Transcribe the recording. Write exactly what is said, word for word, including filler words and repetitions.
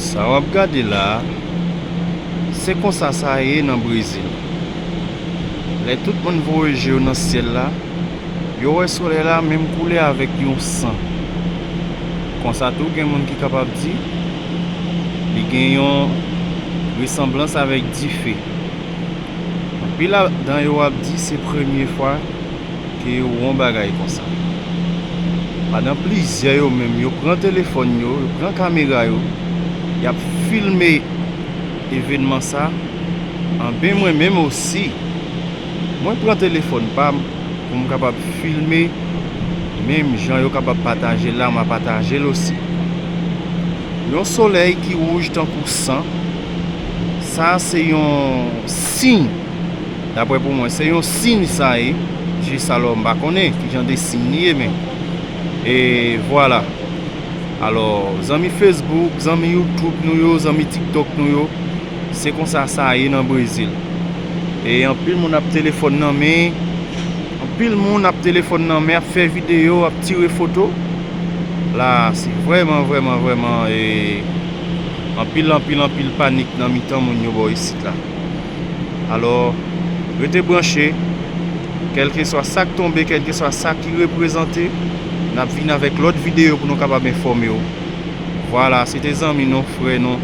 Sa w ap gade la a, se konsa sa ye nan Brezil. Lè tout moun voye je yo nan syèl la, yo wè solèy la menm koulè avèk yon san. Konsa tou, gen moun ki kapab di li gen yon resanblans avèk dife. Anpil ladan yo ap di se premye fwa ke yo wè yon bagay konsa. Pandan plizyè yo menm, yo pran telefòn yo, yo pran kamera yo, y ap filme evènman sa. Anben, mwen menm osi, mwen pran telefòn pa m pou m kapab filme menm jan yo kapab pataje l la, m a pataje l osi. Yon solèy ki wouj tankou san, sa se yon siy. Daprè pou mwen, se yon siy sa ye. Jis alò, m pa konnen ki jan de siy li ye, men. E vwala. Alò, zanmi Facebook, zanmi YouTube nou yo, zanmi TikTok nou yo, se konsa sa ye nan Brezil. E anpil moun ap telefòn nan men, anpil moun ap telefòn nan men, ap fè videyo, ap tire foto. La, se vrèman, vrèman, vrèman, e, anpil, anpil, anpil panik nan mitan moun yo bò isit la. Alò, rete branche, kèlkeswa sa k tonbe, kèlkeswa sa ki reprezante, n ap vin avèk lòt videyo pou nou kapab enfòme w. Vwala, se te zanmi nou, frè nou,